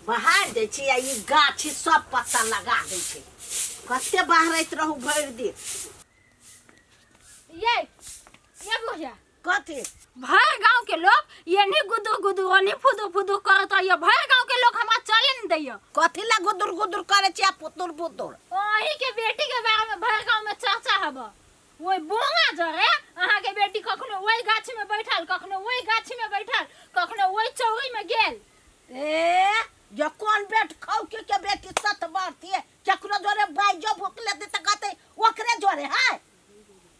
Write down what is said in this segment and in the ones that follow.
बहार दै छी आ ई गाछी सब पत्ता लगा दै छै। कते बहरैत रहू भरि दिन। ये ये बुढ़िया। कथी? भर गांव के लोग ये गुदुर गुदुर ओनी फुदुर फुदुर करत रहिए। भर गांव के लोग हमरा चले न दैया। कथी ला गुदुर गुदुर करे छी आ फुदुर फुदुर? अही के बेटी के बारे में भर गांव में चर्चा हब। ओहि बोंगा जरे अहाँ के बेटी कखनो ओहि गाछी में बैठल, कखनो ओहि गाछी में बैठल, कखनो ओहि चौरी में गेल। ए जे कोन बेट खौकी के बेटी सत बढ़ती है, केकरो जोरे बाइजो भूख लेते त कहते ओकरे जोरे है।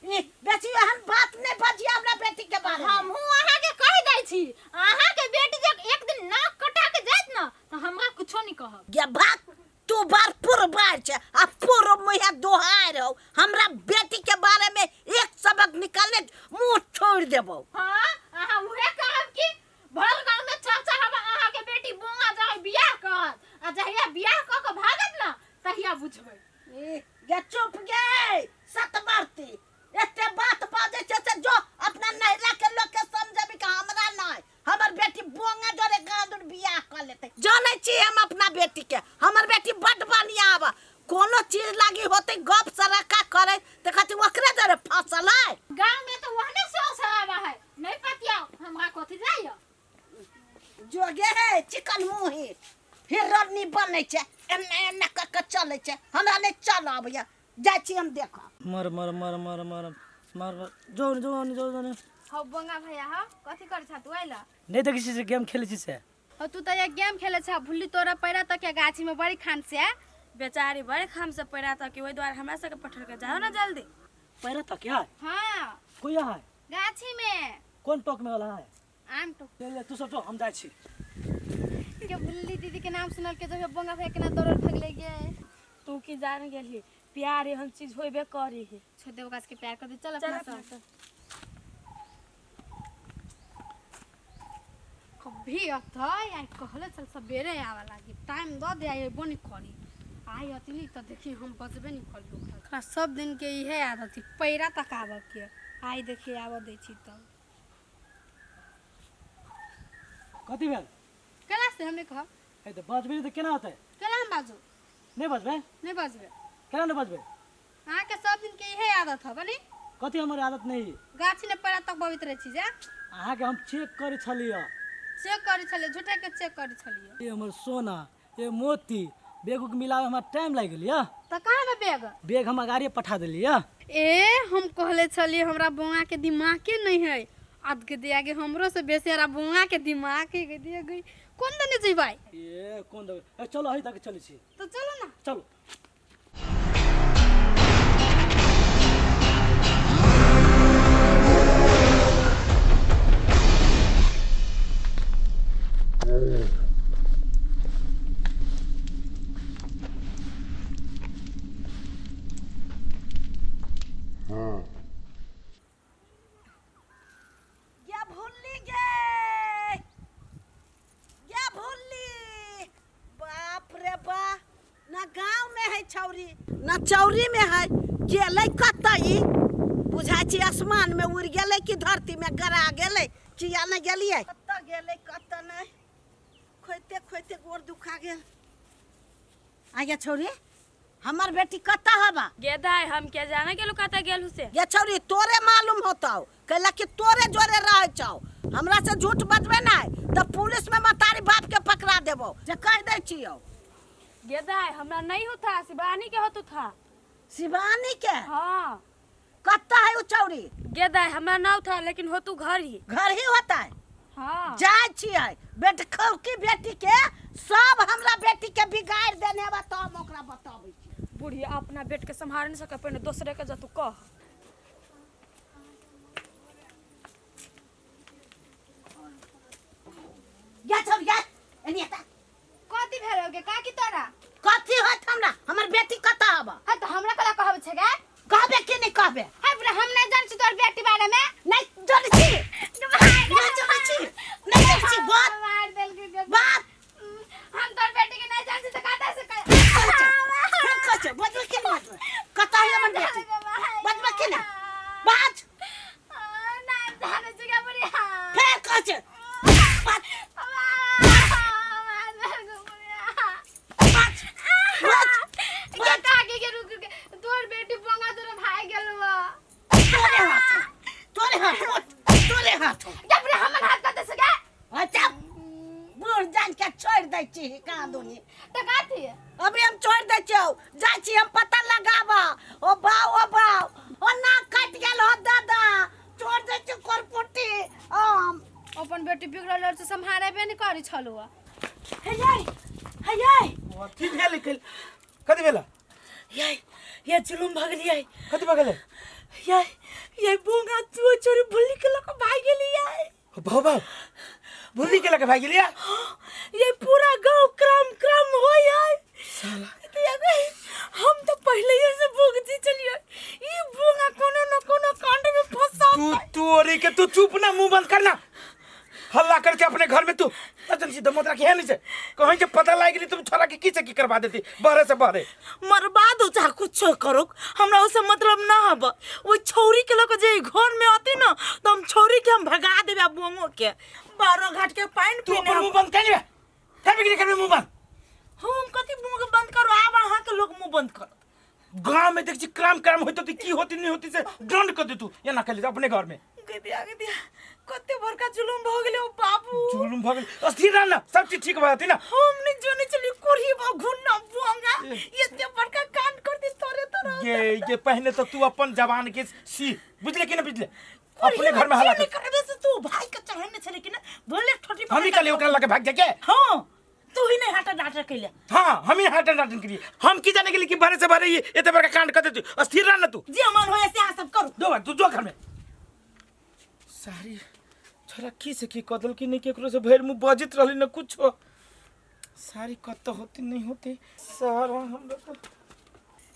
ई बेटी एहन बात नहीं बजिया हमरा बेटी के बारे में। हमहू अहाँ के कह दै छी, अहाँ के बेटी जब एक दिन नाक कटा के जायत न त हमरा कुछो नहीं कहब। गे भाग, तू बार पुर बार छे आ पुर मुहे दोहार हो, हमरा बेटी के बारे में एक सबक निकालने मुंह छोड़ देबो। हाँ, अहाँ उहे करब कि भर गांव में चर्चा हवा अहाँ के बेटी बोंगा जाय बियाह करत, आ जहिया बियाह क के भागत न तहिया बुझबै। ए, गे चुप गे सतबरती, एते बात बाजै छै से जो अपना नैहरा के लोग के समझबी कि हमरा नहीं, हमर बेटी बोंगा जोरे गांदुर बियाह कर लेते। जानै छी हम अपना बेटी के, हमर बेटी बड बढ़िया आब, कोनो चीज लागी होते गप सराका करे त कहती ओकरे जोरे फसल है। गांव में तो ओहने शोर शराबा है, नहीं पतियाओ हमरा कथी जाइयो। जोगे है चिकन मुही हिरनी बनै छै, एना एना क के चलै छै, हमरा नहीं चल आबैया, जाइ छी हम देखब। मर मर मर मर मर मर मर जो जो जो जो। हौ बोंगा भैया, हौ कथी करै छह तू अइला? नहीं देखै छी से गेम खेलै छी से। हौ तू तऽ गेम खेलै छह, भुल्ली तोरा पैरा तक के गाछी में बड़ी खान से। बेचारी बड़ी खाम से पैरा तक, ओहि दुआरे हमरा सबके पठल के जाओ ना जल्दी। पैरा तक है? हाँ। कोई है? गाछी में। कोन टोक में वाला है? आम टोक। ले ले तू सब जो, हम जाइ छी। के भुल्ली दीदी के नाम सुनल के जब बोंगा भैया केना दौड़ल भागले गे। तू की जान गेलही, प्यार एहन चीज होबे करी है। छोड़ दे ओकरा सबके प्यार कर दे, चल चल अपना अपना सब। कभी अतै आ कहले चल सबेरे आवे लागी, टाइम the they आई अइबो नहीं करी। आई अतनी त देखी हम बचबे नहीं करी ओकरा। ओकरा सब दिन के इहे आदत है, पैरा तक आबऽ के। आई देखी आबऽ दै छी तब। कथी भेल? केना से हम नहीं कहब। हे त बजबे नहीं त केना होतै? केना हम बाजू? नहीं बजबे? नहीं बजबे। केना नहीं बजबे? अहाँ के सब दिन के इहे आदत हब नी? कथी हमर आदत नहीं? गाछी ने पैरा तक बबैत रहे छी जे। अहाँ के हम चेक करे छलियै। चेक करे छलियै, झूठे के चेक करे छलियै। ए हमर सोना, ए मोती, बैग उग मिलावे हमरा टाइम लागि गेल या। त कहाँ बा बैग? बैग हम अगाड़िए पठा देलियै या। ए हम कहले छलियै हमरा बौआ के दिमाग के नहीं है, अद के दिया के हमरो से बेसी हमरा बौआ के दिमाग के के दिया गई। कोन दने जइबै? ए कोन दने? ए चलो अही तक चलै छी। त चलो ना। चलो। गे भुल्ली गे, गे भुल्ली, बाप रे बा, ना गांव में है छौरी ना चौरी में है, गेलै कतऽ ई? बुझाइ छै आसमान में उड़ि गेलै कि धरती में गड़ा गेलै, किया नहि गेलियै? कतऽ गेलै कतऽ नहि, खोइते खोइते गोर दुखा गेल। आ गे छौरी, हमर बेटी कतऽ हबा? गे दाइ, हम के जाने गेलु कतऽ गेलु से। गे छौरी, तोरे मालूम होतौ, कैला कि तोरे जोरे रहै छौ, हमरा से झूठ बजबे नहि तऽ पुलिस में मतारी बाप के पकड़ा देबौ, जे कहि दै छियौ। गे दाइ, हमरा नहीं होता, शिवानी के होतु था। शिवानी के? हाँ। कतऽ है उ चौरी? गे दाइ, हमरा ना था, लेकिन होतु घर ही। घर ही होता है? हाँ। जाइ छियै बेटखौकी बेटी के, सब हमरा बेटी के बिगाड़ देने बा, तो हम ओकरा बताबै छी। बुढ़िया अपना बेट के सम्हार नहीं सके, पहिने दोसरे के जतु कह। गे छौरी, गे, एनी एता। कथी भेल हो गे काकी तोरा? कथी होत हमरा? हमर बेटी कतऽ हब? हाँ तो हमरा कला कहब छै गे? कहबे कि नहीं कहबे? है बुढ़ा, हम नहीं जान छी तोर बेटी बारे में। नहीं जान छी। नहीं जान छी। नहीं जान छी। बात। मार देलकै गे। बात। हम तोर बेटी के नहीं जान छी त कतऽ से कह? फिर कहै छै, बजबै कि नहीं बजबै? कतऽ है हमर बेटी? बजबै कि नहीं? बाज। नहीं जाने छी गे बुढ़िया। फिर कहै छै, बात। जान के छोड़ दै छी कहाँ दुनी। तऽ कथी? अभी हम छोड़ दै छियौ, जाइ छी हम पता लगाब। ओ बाउ, ओ बाउ, ओ नाक कटि गेल हो दादा, छोड़ दै छी कोरपुटी हम। अपन बेटी बिगड़ल रहल से सम्हारेबे नहि करै छलौ। हे यै, हे यै। कथी भेल? कथी भेल? यै, ये जुलुम भऽ गेलियै। कथी भऽ गेलै? यै, यै, बोंगा चोर चोरी भुल्ली के लऽ कऽ भागि गेलियै। भाव भाव, भुल्ली के लऽ कऽ भागि गेलियै? ये पूरा गांव क्रम क्रम होय है साला। हम तो पहले ही से भुगती चलिए, ई बोंगा कोनो न कोनो कांड में फंसा। तू तोरी के, तू चुप ना, मुंह बंद करना। हल्ला करके अपने घर में तू तजन सीधा मोतरा के है नहीं से कहीं से पता लाग गेली तुम छोरा के की से की करवा देती बहरे से बहरे। मरबा दो चाहे कुछो करो, हमरा उससे मतलब ना हब। ओइ छौरी के लऽ के जे घर में आती ना तो हम छौरी के हम भगा देबे आ बोंगो के बारह घाट के पानि तू पीने। अपन मुंह बंद कर ले, कर बिगड़ी कर मुंह बंद। हम कथी मुंह के बंद करू? आब अहाँ के लोग मुंह बंद करत। गांव में देख छी क्राम क्राम होते तो की होती नहीं होती से दंड कर दे तू या ना कर अपने घर में। गदिया गदिया, कते बड़का जुलुम भऽ गेलै ओ बाबू। जुलुम भऽ गेल, अस्थिर रह ना, सब चीज ठीक भऽ जेतै ना। हम नहीं जाने चली कोढ़ी बा घुन्ना बोंगा एते बड़का कांड कर दी तोरे तोरा। ये पहले तो तू अपन जवान के सी बुझले कि ना बुझले अपने घर में हल्ला कर। करबे से तू भाई के चढ़ने छले कि ना बोले ठोटी। हम ही कल ओकरा लगे भाग जाके। हां, तू ही नहीं हाटा डाटा कैले। हाँ, हम ही हाटा डाटा करिए, हम की जाने के लिए कि बड़े से बड़े ये एते बड़का कांड कर दे। तू अस्थिर रह ना तू। जे मन होय से अहाँ सब करू। दो बार तू जो घर में सारी छोरा की से की कदल की नहीं केकरो से भरि मुंह बजित रहली न कुछो सारी कत होती नहीं होती सारा हमरा तो।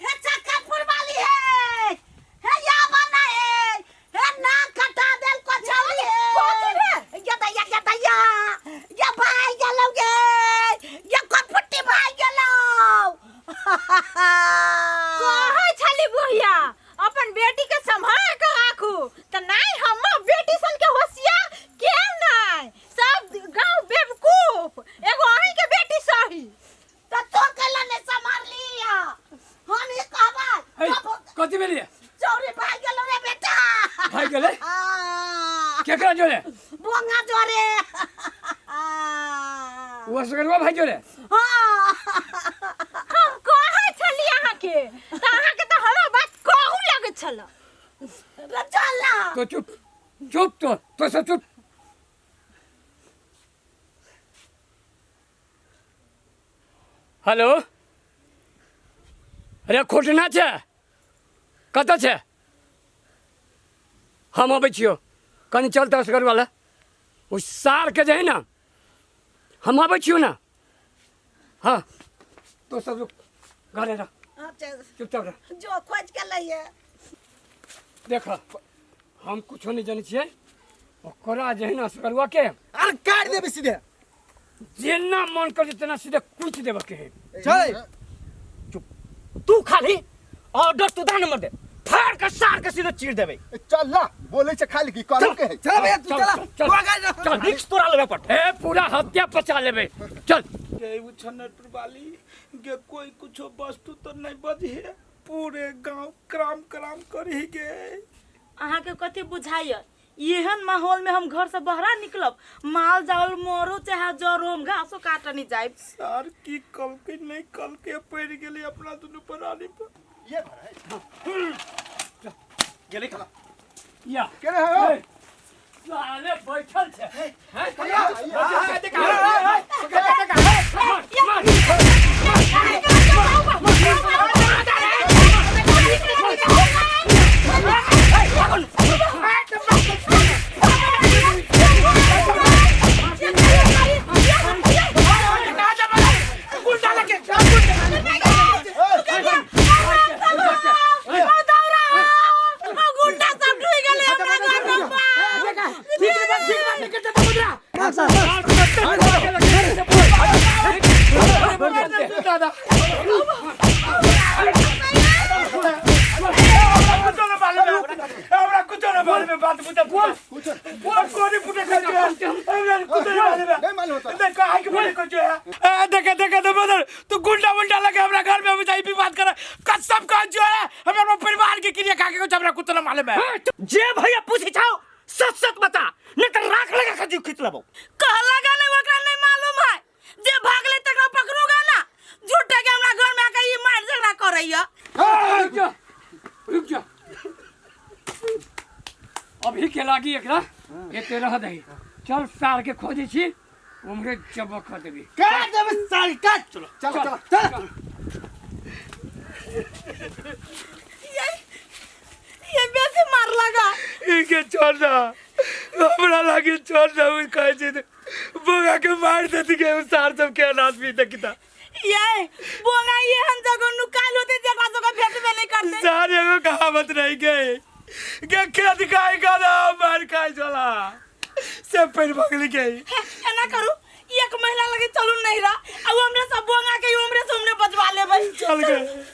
हे चक्का वाली है, हे या बना है, हे ना कटा देल को छली है। या दैया, या दैया, या भाई गेलौ गे, या कपटी भाई गेलौ। कहै छली बुढ़िया अपन बेटी के संभाल के राखू त नहीं हमर बेटी सन के होशियार केहू नहीं, सब गांव बेवकूफ, एगो अहीं के बेटी सही। त तो कैला ने संभाल लिया? हम ही कहबै। हे, कथी भेलियै? चौरी भाग गेलौ रे बेटा। भागि गेलै? आ, केकरा जोरे? बोंगा जोरे। ओ सगरवा भाई जोरे? हाँ। हम कहै छली अहाँके त अहाँके त हमर बात कहू लगै छल। रे चल ना। तो चुप चुप, तो सब चुप। हेलो, अरे खोटना छै, कतऽ छै? हम अबै छियौ, कनि चल तऽ असगरवाला ओ सारके जे है ना, हम अबै छियौ ना। हाँ, तो सब रुक, घरे रह। अच्छा। चुपचाप रह। जो खोज के लइए। देख, हम कुछो नहीं जानै छियै, ओकरा जे है ना असगरवा के अरे काट देबै सीधे। जेना मन कर तेना सीधे कुच देबऽ के है। चल। चुप तू, खाली ऑर्डर तू दा नंबर दे, फाड़ के सार के सीधे चीर देबै। चल ना, बोले छै खाली की करू के है। चल भैया, तू चल, चला। चल, चल। तू आगा जा। चल। रिक्स तोरा लेबे पड़तौ। ए पूरा हत्या पचा लेबै, चल। गे उ छन्नरपुर वाली गे, कोई कुछो वस्तु तो नहीं बजे, पूरे गांव क्राम क्राम करही गे। अहाँके कथी बुझाइए? एहन माहौल में हम घर से बहरा निकलब? माल जाल मरो चाहे जरो, हम घासो काटऽ नहीं जाइब। सार की कल के नहीं कल के पड़ गेली अपना दुनू प्राणी पर। ये घर है। गेली कला। या। के रे हो? ए, साले बैठल छै हैं? मार, मार। गुंडा सब ढुइ गेलै हमरा घर में। दादा। हमरा कुछो ना मालूम है बात बुझा बोल बोल कोनी फुटे कर जो है हमरा कुछो ना मालूम है। नहीं मालूम होता। नहीं कहा कि बोले कुछ है। ए देखे देखे तो बदल तू गुंडा मुंडा लगे हमरा घर में हम भी बात कर कसम का जो है हमरा परिवार के क्रिया खा के कुछ हमरा कुछ ना मालूम है। जे भैया पूछे छाओ सच सच बता, नहीं तो राख लगा के जीव खींच लेबो। कहला गेलै ओकरा नहीं मालूम है। के लागी एकरा एते रह दही चल सार के खोजै छी उम्हरे जब कर देबी काट देबै साल काट चलो चल चल चल ये बेसी मार लगा इनके छोड़ ना हमरा लागी छोड़ ना उ कहै छै तऽ बोगा के मार देती के उ सार सब के अनाज भी देखता ये बोंगा ये हम जगह नुकाल होते जगह जगह भेटबे नहीं करते सार एगो कहावत रह गए के खेत खाए का ना मार खाए चला से पेड़ भगली के हे, एना करू एक महीना लगे चलू नहीं रहा अब हमरे सब बोंगा के हमरे से हमरे बजवा लेबै चल गए।